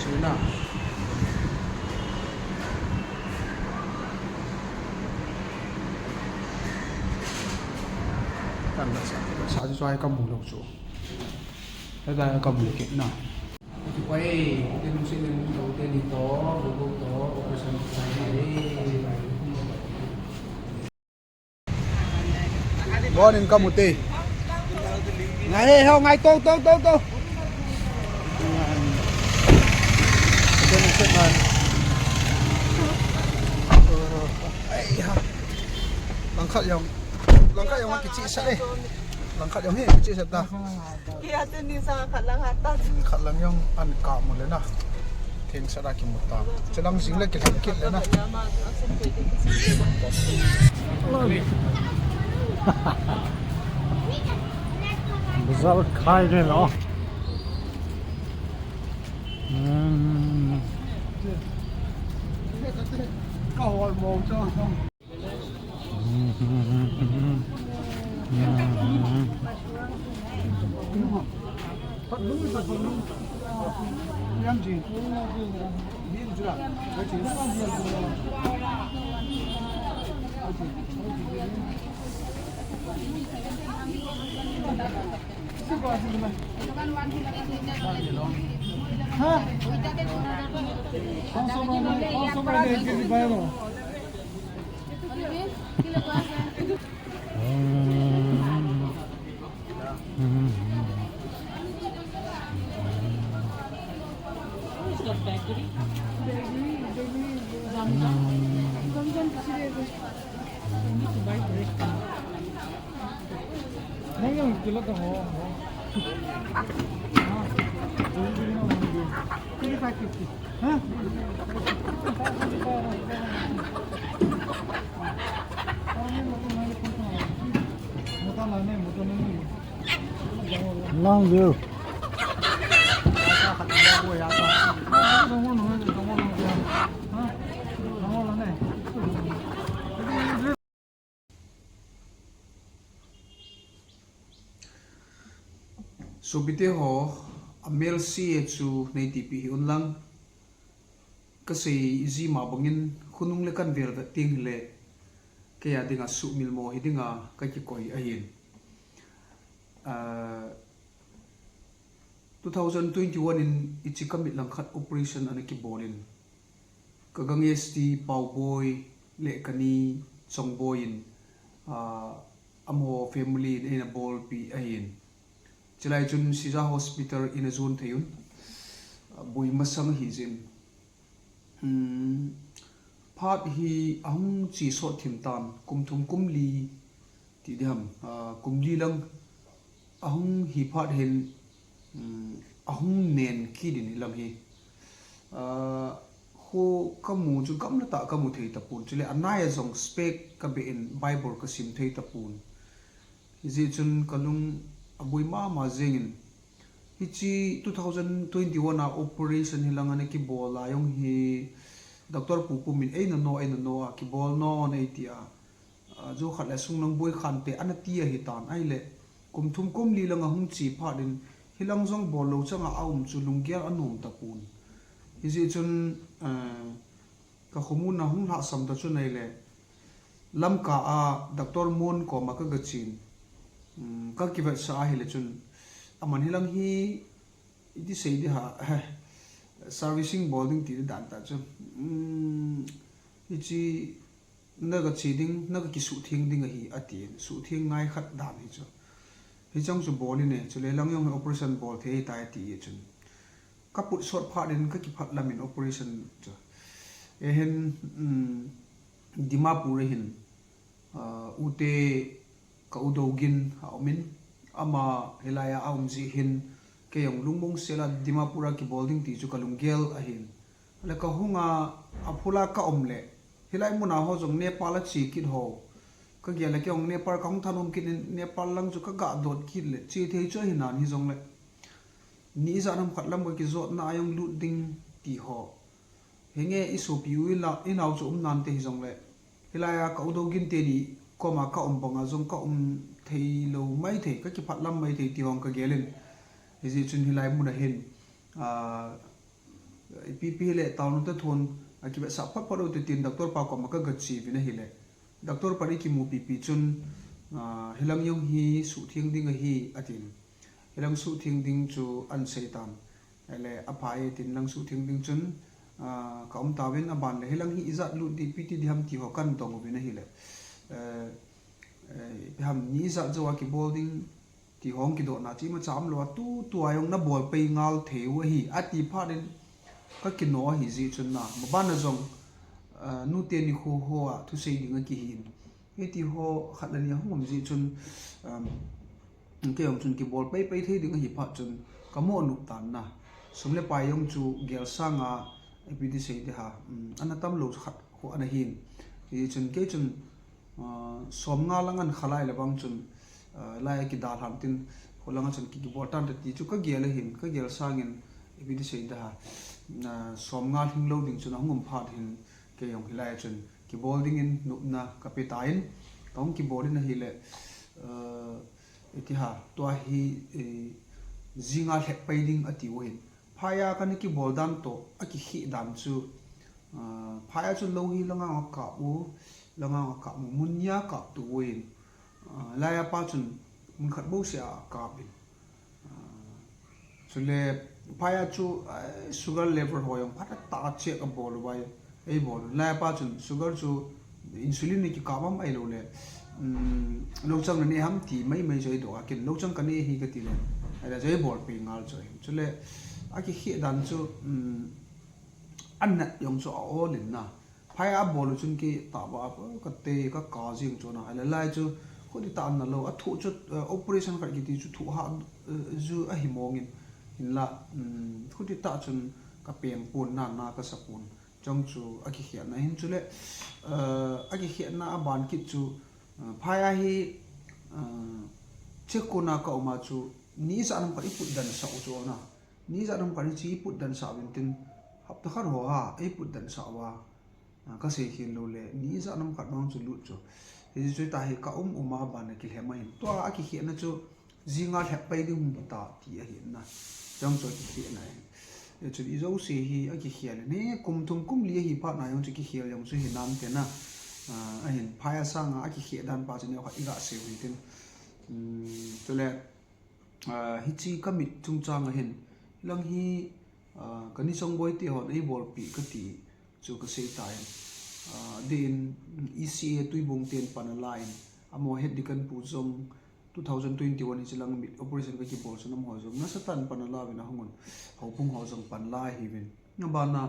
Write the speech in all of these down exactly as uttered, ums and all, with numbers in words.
Chuna. Kan la sa, sa chu ai ka mu lo chu. Heta ka mu kit na. Oi, tin sin lo te ni to, bu bu to, operation. Bon in ka mu te. Ngai he, ho ngai, to, to, to, to. Ai ha. Langkhat jong. Langkhat jong kichi sa le. Langkhat jong he kichi sa ta. Kei a tuni sa khat lang hat ta. Khat lang jong an ka mu le na. Theng sa da kimu ta. Chilang jing le kilang kit le na. Bazar khai le lo. Hmm. Ka hol mo cho. Long view. Sopite ho, amel si e chu nei tipi hi un lang. Ka sei ji ma bangin khonung le kan vel vet ting le kei a dinga sumil mo hi dinga ka kikoi ahin. Ah, two thousand twenty-one in ichi ka mit langkhat operation ana kibolin. Ka gang S T Pauboi le kani Chongboi in, ah, amaho family in eina bolpi ahin. Chulai chun Sija Hospital in a zon thei un. Ah, boi masang hi jin. Hmm, phat hi ahung chi sot thim tan, kum thum kum li ti diham, ah, kum li lang ahung hi phat hin, um, ahung nen kidin hilang hi. Ah, khu ka mu chu gamla tah ka mu thei tapon, chule anai a jong spec ka be in Bible ka sim thei tapon. Hijeh chun ka lung aboi mama jengin, hichi two thousand twenty-one a operation hilang ana kibol a jong hi Doctor Pu Pum in eina no, eina no a kibol non eitia. Ah, jo khat le sunglang boi khan te ana ti ahi tan ahile. Kum thum kum li lang ahung chi phat in hilang jong bol lo chang a aum chu lunggel anom tapon. Hijeh chun, ah, ka khomun a hung lhahsam ta chu nei le. Lamka a Doctor Mon koma ka gachen. Um, ka kivetsah ahile chun. Aman hilang hi iti sei di ha, he, servicing bol ding ti dan ta chu. Um, hichi na gache ding, na gakisuhtheng ding ahi, atin. Suhtheng ngai khat dan hi chu. Hichang chu bol in e, chule lang jong operation bol thei tai ati e chun. Ka put sot phat in ka kiphat lam in operation chu. Ehen, um, Dimapur a hin, ah, ute ka u Dogin a um in, ama hilai a aum jeh hin, kei jong lungmong sel a Dimapur a kibol ding ti chu ka lunggel ahin. Le ka hung a, aphul a ka um le, hilai mun a ho jong Nepal a che kit ho. Ka gel le kei jong Nepal ka hung thanom kit in Nepal lang chu ka ga dot kit le, che thei chu ahi nan hijongle. Ni ijat ham khat lam ka kijotna a jong lut ding ti ho. Hinge i sopi u i la, i nao chu um nante hijongle. Hilai a ka u Dogin teni koma ka um banga jong ka um thei lo maithei, ka kiphat lam maithei ti ho ka gel in. Hijeh chun hilai mun a hin, ah, Ipi pi hile taona te thon, a, kivetsah phot phot u te tin doctor pa koma ka gache uvin ahile. Doctor pan eikimupi pi chun, a, hilang jong hi suhtheng ding ahi, atin. Hilang suhtheng ding chu ahin seitan. Ahile, apha e tin lang suhtheng ding chun, a, ka um tauvin aban le, hilang hi ijat lut ding ipi ti ding ham ti ho kahin dong uvin ahile. Eh, eh, ipi ham ni ijat jou a kibol ding, ti hung kidohna chi imacha umlou a, tu, tua jong nabol pei ngal thei u ahi, ati phat in ka kino ahi jeh chun na, maban a jong, ah, nute nikho ho a thusei ding akihin. Hiti ho khat le ni ahung um jeh chun, um, kei jong chun kibol pei pei thei ding ahi phat chun, ka mo nop tan na. Sum le pai jong chu gel sanga, ipi ti sei ding ham, um, ana tam lou khat ho ana hin. Hijeh chun kei chun, ah, somnga lang ahin kha lai le vang chun, ah, lai a kidalhan tin, kholanga chun ki, kibol tante ti chu ka gel ahin, ka gel sangin, ipi ti sei ding ham, ah, somnga lhing lou ding chun ahung um phat hin, kei jong hilai a chun kibol dingin nopna ka pe tan, ka hung kibol in ahile, ah, iti ham, tua hi, eh, jinga lhep pai ding ati u hin. Phai a kana kibol dan toh, akikheh dan chu, ah, phai a chu lou hi langa nga kap u, langa nga kap u, mun ni a kap tou in, ah, lai a pa chun mun khat bou seh a kap in. Ah, chule phai a chu, ah, sugar level ho jong phatah a check abol u vai. Eibol u. Lai a pa chun sugar chu insulin nei kikap ham ahilou le, um, louchang naneh ham ti mai mai chu eidoh a kin. Louchang kaneh hi kati le. Ahile chu eibol pei ngal chu ahi. Chule, akikheh dan chu, um, anat jong chu a-ol in na. Phai a abol u chun kei tah va ka te ka ka jing chu na. Ahile lai chu, khuti tah ana lou. Athoh chu, eh, operation khat kiti chu thoh ha, eh, ju ahi mong in. Hinla, um, khuti tah chun ka peng pon na, na ka sa pon. Chong chu akikhehna hin chule, eh, akikhehna aban kit chu, eh, phai a hi, eh, Chekona ka um a chu, ni ijat ham khat eiput dan sah u chu na. Ni ijat ham khat hiche eiput dan sah uvin tin, hapta khat ho a, eiput dan sah uva. Ah, ka sei khel lou le, ni ijat ham khat vang chu lut chu. Hiche chu ta hi ka um um a ban a kilhem ahin. Tua akikhehna chu, jinga lhep pai ding hung ta ti ahi na. Chong chu akikhehna ahi. Hichun ijouse hi akikhel in. Kum thum kum li ahi phat na jong chu kikhel jong chu hi nam te na. Ah, ahin phai a sanga akikheh dan pa chu neo khat iga sei u hitin. Um, chule, ah, hiche ka mit chungchang a hin. Lang hi, ah, ka ni chongboi te hon eibolpi kati chu ka sei tan. Ah, adeh in E C A Tuibong ten pan ala in. Amaho head deacon pu jong, two thousand twenty-one hiche lang mit operation ka kibol chun amaho jong nasatah in pan ala uvin ahung un. Houbung ho jong pan ala ahiuvin. Aban a,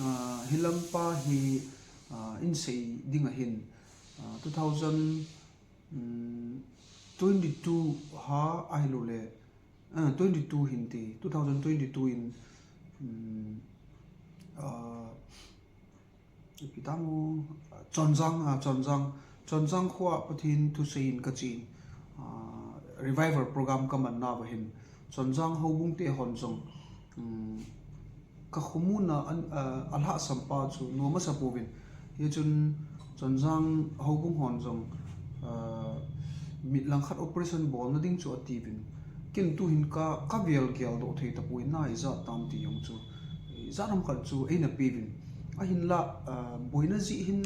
ah, hilang pa hi, ah, in sei ding a hin, ah, two thousand, um, twenty-two ha ahilou le, ah, twenty-two hin ti, two thousand twenty-two in, um, ah, Ipi tam u, Chonjang, ah, Chonjang, Chonjang kho a Pathen thusei in ka chen, ah, revival program ka man nauva hin, Chonjang houbung te hon jong, um, ka khomun a an, ah, alhahsam pa chu nom asa pouvin. Hichun Chonjang houbung hon jong, ah, mit langkhat operation bolna ding chu atiuvin. Ken tu hin ka, ka vel geldoh thei tapoi na ijat tam ti jong chu. Ijat ham khat chu eina peuvin. Ahinla, ah, boina jeh hin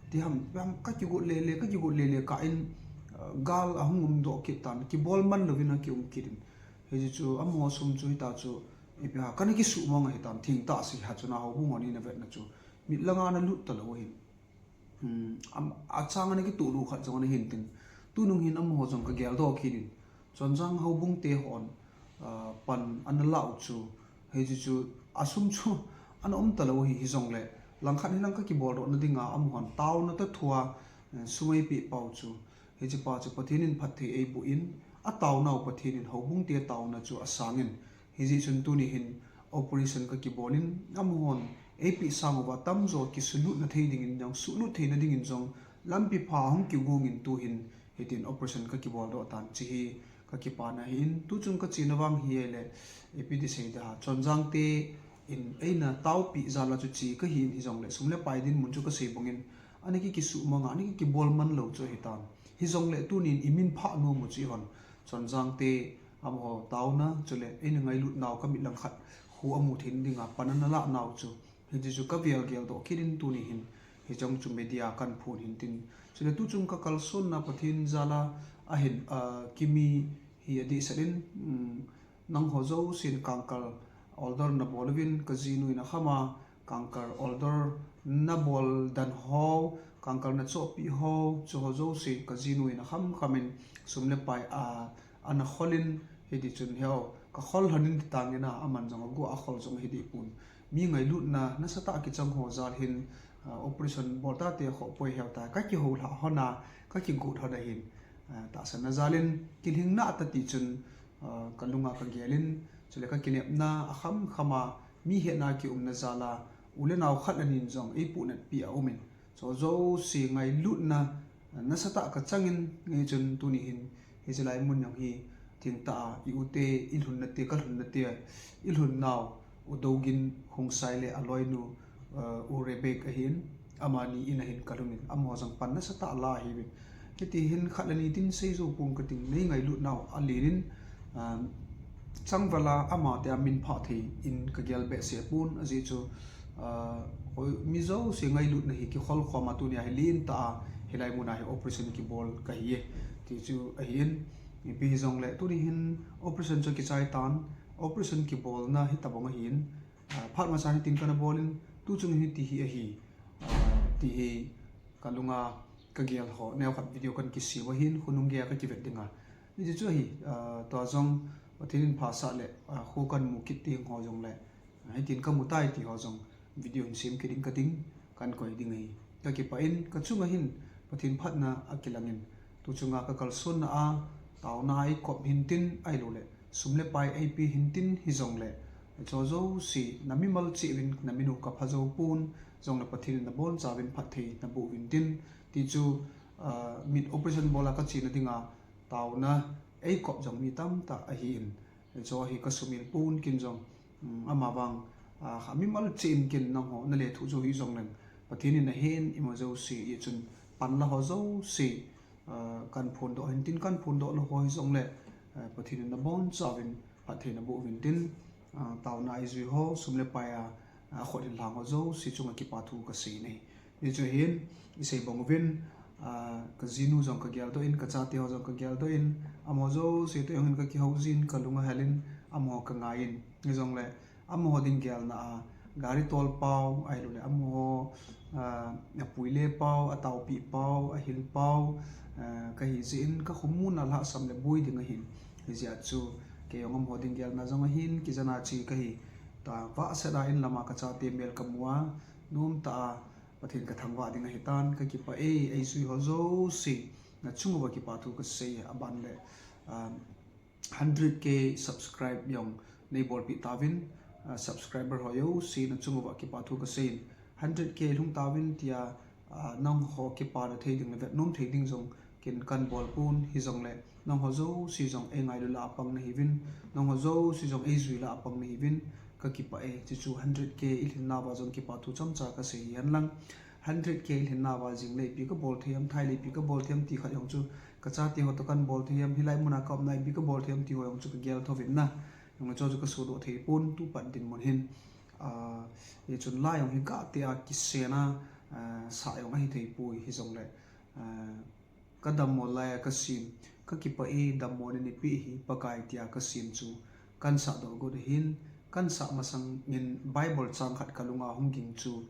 ti ham, ham ka kigot lele, ka kigot lele kah in, ah, gal ahung umdoh kit tan, kibol man louvin akium kit in. Hiche chu amaho sum chu hita chu, ipi ham, kana kisuhmang ahi tan, thengtah seh ha chu na houbung hon in avetna chu. Mit langa ana lut talou ahin. Hmm, am, achang ana kitoh lou khat jong ana hin tin. Tunung hin amaho jong ka geldoh kit in. Chonjang houbung te hon, ah, pan ana la u chu. Hiche chu, asum chu, ana um talou ahi, hijongle. Langkhat hilang ka kiboldohna dinga, amahon taona toh thua, eh, sum eipeh pau chu. Hiche pa chu Pathen in phatthei eiboh in, ataonau Pathen in houbung te taona chu asang in. Hijeh chun tuni hin operation ka kibol in, amahon eipeh sang uva tamjo kisulutna thei dingin jong, sulut theina dingin jong, lampi pha hung kigong in tu hin, hitin operation ka kiboldoh tan, hiche hi ka kipana ahin, tuchung ka chena vang hi ahile, ipi ti sei ding ham, Chonjang te in eina taopeh jal a chu che ka hin hijongle, sum le pai dinmun chu ka sei bang in, ana ki, kisuhmang a, ana ki, kibol man lou chu ahi tan. Hijongle tunin i min phah nom u chu eihon, Chonjang te, amaho taona, chule eina ngailut nau ka mit langkhat Khu amu thei dinga pan ana lah nau chu. Hiche chu ka vel geldoh kit in tuni hin. Hiche jong chu media kan phon hin tin. Chule tuchung ka kalsonna Pathen jal a ahin, ah, Kimi hi adehset in, um, nangho jousen kangkal order nabol uvin ka jinu in akham a, kangkal order nabol dan ho, kangkal nachohpeh ho, chuho jouse ka jinu in akham kham in sum le pai a, ana khol in, hiti chun heo, ka khol lhon in ti tang in a, aman jong agu a khol jong hiti pon. Mi ngailutna nasatah a kichang ho jal hin, ah, operation bol tate khoh poi heo ta, ka kihou lha lhon a, ka kigot lhon a hin, ah, tahsanna jal in, kilhingna tah ti chun, ah, ka lunga ka gel in, chule ka kinepna akham kham a, mi hetna kiumna jal a, u le nao khat le ni in jong eipuhnatpi a um in, chuho jouse ngailutna nasatah a ka chang in, nge chun tuni hin, hiche lai mun jong hi, thengtah a, i u te, i lhunna te, ka lhunna te, i lhun nau, u Dogin Khongsai le aloinu, ah, u Rebek ahin, amani in a hin ka lhun in, amaho jong pan nasatah a la ahiuvin. Hiti hin khat le ni tin sei jou pon ka ting, nei ngailut nau alen in, ah, changval a ama te a min phah thei in ka gel behseh pon, ajeh chu, ah, mi jouse ngailutna hi kikhol khom a tunia hi lentah a, hilai mun a hi operation kibol ka hi e. Ti chu ahin, ipi hijongle, tuni hin operation chu kichai tan, operation kibolna hi tabang ahin, ah, phat masa hitin kana bol in, tuchung hin hiti hi ahi, ah, ti hi ka lunga ka gel ho, neokhat video kan kisem ahin, khonung geiya ka kivet ding a. Hiti chu ahi, ah, tua jong Pathen in phasah le, ah, kho kan mu kit ding ho jongle, ah, hitin ka mu tai ti ho jong video hin sem kit ding ka ding, kan koi ding ahi. Ka kipah in, ka chunga hin Pathen phatna akilang in, tuchunga ka kalsonna a, taona a eikop hin tin, ahilouleh, sum le pai eipe hin tin hijongle, chuho jouse, na mimal cheh uvin, na min u ka pha jou pon, jongle Pathen in nabonchauvin phatthei naboh uvin tin, ti chu, ah, mit operation bol a ka chena dinga, taona eikop jong mi tamtah ahin. Chuho hi ka sumil pon ken jong, um, amavang, ah, mimal cheh in ken nangho na lethuh jou hih jongleng, Pathen in ahen, imajouse, hijeh chun pan la ho jouse, ah, kan phondoh hin tin, kan phondoh lou ho hijongle, ah, Pathen in nabonchauvin phatthei naboh uvin tin, ah, taona a eijui ho, sum le pai a, ah, khut hin lhang ho jouse chunga kipathu ka sei in ahi. Hijeh chun, isei bang uvin, ah, ka jinu jong ka geldoh in, ka chate ho jong ka geldoh in, amaho jouse toh jong hin ka kihou jin, ka lung ahel in, amaho ka ngai in. Hijongle, amaho ding gelna a, gari tol pau, ahilouleh amaho, ah, apui le pau, ataopeh pau, ahil pau, ah, ka hi jeh in, ka khomuna lhahsam le boi ding ahin. Hijeh a chu, kei jong amaho ding gelna jong ahin, kijana che ka hi. Tua vahset a in lam a ka chate mel ka mu a, nomtah a, Pathen ka thangvah ding ahitan, ka kipah e, eijui ho jouse, na chung uva kipathu ka sei, aban le, ah, hundred K subscribe jong nei bolpeh tauvin, ah, subscriber ho jouse, na chung uva kipathu ka sei in, hundred K lhung tauvin tia, ah, nangho kipana thei ding le vetnom thei ding jong ken kan bol pon hijongle, nangho jouse jong eingailu lah a pang nahiuvin, nangho jouse jong eijui lah a pang nahiuvin, ka kipah e, chuchu hundred K ilhin nauva jong kipathu chomcha ka sei hihen lang, hundred K ilhin nauva jing le ipi ka bol thei ham, thai le ipi ka bol thei ham ti khat jong chu, ka chate ho toh kan bol thei ham, hilai mun a ka umna ipi ka bol thei ham ti ho jong chu ka gel thouvin na, jong chu chu ka sodoh thei pon, tu pat dinmun hin, ah, hichun la jong hi gah tia kisena, ah, sah jong ahi thei poi hijongle, ah, ka dammo lai a ka sem, ka kipah e, dammo nei peh hi Pakai tia ka sem chu, kan sah doh got ahin, kan sah masang in Bible chang khat ka lunga hung ging chu,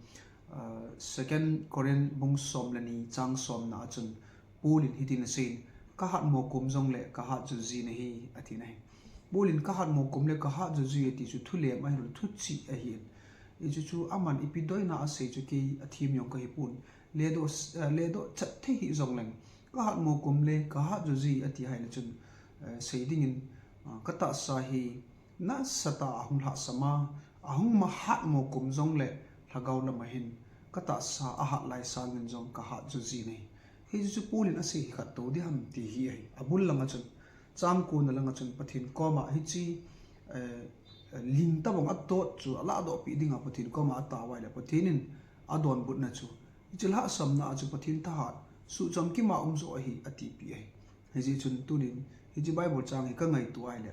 ah, Second Corinth bung som le ni chang somna a chun, Paul in hitin asei in, ka hatmo kom jongle ka hat jo ji nahi, ati nahi. Paul in ka hatmo kom le ka hat jo ji ati chu thulem ahilou, thuchih ahin. Hichu chu aman ipi doina asei chu kei athem jong ka hi pon. Ledoh, eh, ledoh chat thei hih jongleng, ka hatmo kom le ka hat jo ji ati ahile chun, eh, sei dingin, ah, ka tahsa hi nasatah a ahung lhahsam a, ahung mahatmo kom jongle lhagao lam a hin ka tahsa ahat lai sangin jong ka hat jo ji nahi. Hichu chu Paul in asei hi khat tou ding ham ti hi ahi. Abul langa chun, chang kona langa chun Pathen koma hiche, eh, ling tabang atot chu aladoh peh dinga Pathen koma atao ahile Pathen in adonbutna chu, hiche lhahsamna a chu Pathen thahat suhchom kima um jo ahi atipeh ahi. Hijeh chun tunin hiche Bible chang hi ka ngaito ahile,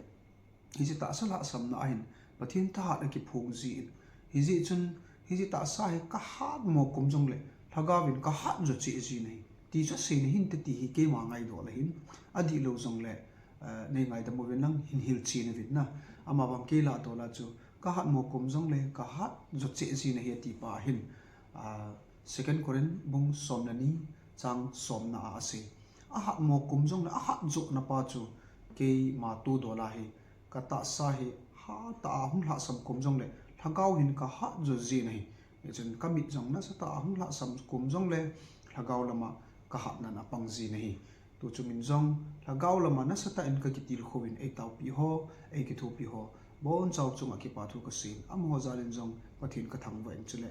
hiche tahsa lhahsamna a hin Pathen thahat akiphong jin. Hijeh chun, hiche tahsa hi kahat mo kum jongle, Lhagaovin kahat jo cheh jin ahi. Ti chu aseina hinte ti hi keima ngaidoh ahin. Adihlou jongle, eh, nei ngaidam uvin lang hin hilchen uvin na. Amavang kei lah a tola chu, kahat mo kum jongle, kahat jo cheh jin ahi ati pa hin. Ah, Second Corinth bung somleni, chang somna a asei. Ahat mo kum jongle, ahat johna pa chu, keima tu dola hi, katahsa hi, hatah a hung lhahsam kum jongle, Lhagao hin kahat jo jin ahi. Hichun kamit jong nasatah a hung lhahsam kum jongle, Lhagao lama kahatnan apang jin ahi. Tuchungin jong, Lhagao lama nasatah in kakitilkhouvin eitaopi ho, eikithopi ho, bonchauva chunga kipathu kaseiyin, amaho jalin jong Pathen kathangvah in chule.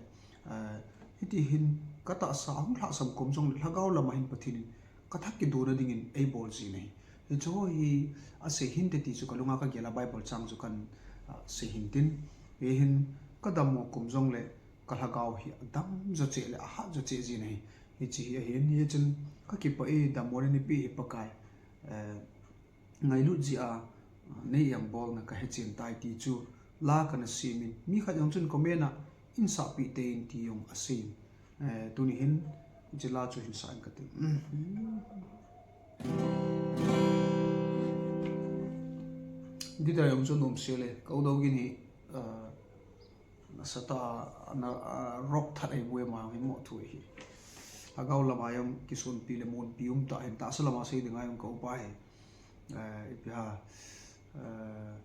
Eh, hiti hin katahsa hung lhahsam kum jongle, Lhagao lama hin Pathen in kathah kidona dingin eibol jin ahi. Hicheho hi asei hinte ti chu kalunga kagel a Bible chang chu kan, ah, sei hintin. Hihin kadammo kum jongle, kalhagao hi adam jo cheh le ahat jo cheh jin ahi. Hiche hi ahin, hichun kakipah e, dammo le neipeh hi Pakai. Eh, ngailut jeh a, ah, nei engbolna kahechen tai ti chu la kana semin. Mi khat jong chun comment a insahpeh tein ti jong aseiyin. Eh, tuni hin, hiche la chu hin sa in kati. Guitar jong chu nomse le, Kaudou gin hi, ah, nasatah a, na, ah, rock that ahi bou e, ama jong hi moh thu ahi. Lhagao lama jong kisonpi le monpi umtah hin, tahsa lama sei dinga jong ka upa hi. Eh, ipi ham, eh,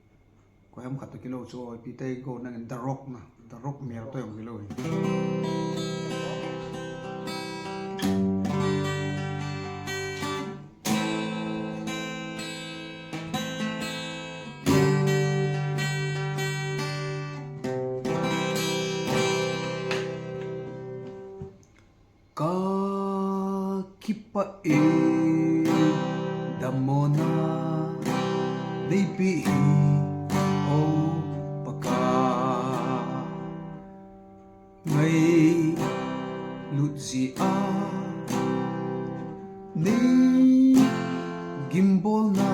koiham khat toh kilou chu, ipi tei go nangin The Rock na, The Rock mel toh jong kilou hi. Kakipah e, dammona neipeh hi, O Pakai. Ngailut jeh a nei gimbolna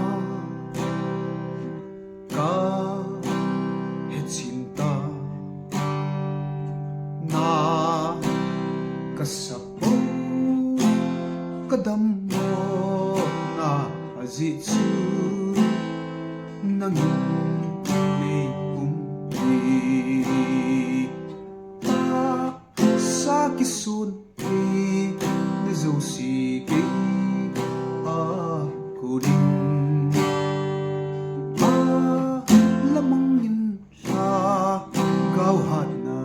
kahechen tai. Na kasap o, kadammona ajeh chu nangin nei umpi. Tahsa kisonpi na jouse kei a konin, alamang in Lhagao hatna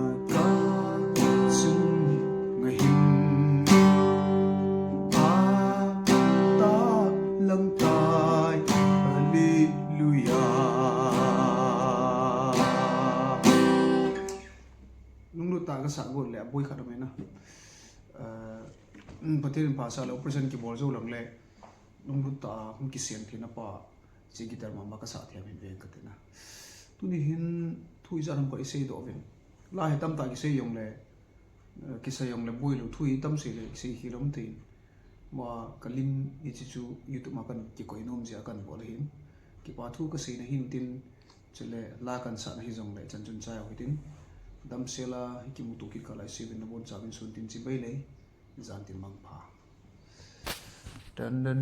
kachunga hin atahlang tai. Hallelujah. Lunglut tah a kasah got le aboi khat aum e na. Eh, Pathen in phasah le operation kibol jou lang le, lunglut tah a hung kisem theina pa, hiche guitar mama kasah thei ahin veng kati na. Tuni hin thu ijat ham khat isei doh uvin. La hi tamtah kisei jong le, eh, kisei jong le boi lou, thu hi tam sei le kisei khel um thei in. Ama kalim hiche chu YouTube ma kan kikoi nom jeh a kan bol ahin. Kipathu kaseina hintin, chule la kan sahna hijongle ichan chun chai u hitin. Damsel a hi kimuto kit kah lai seven na bonchauvin sun tin chibai le, jan tin mangpha. Tan dan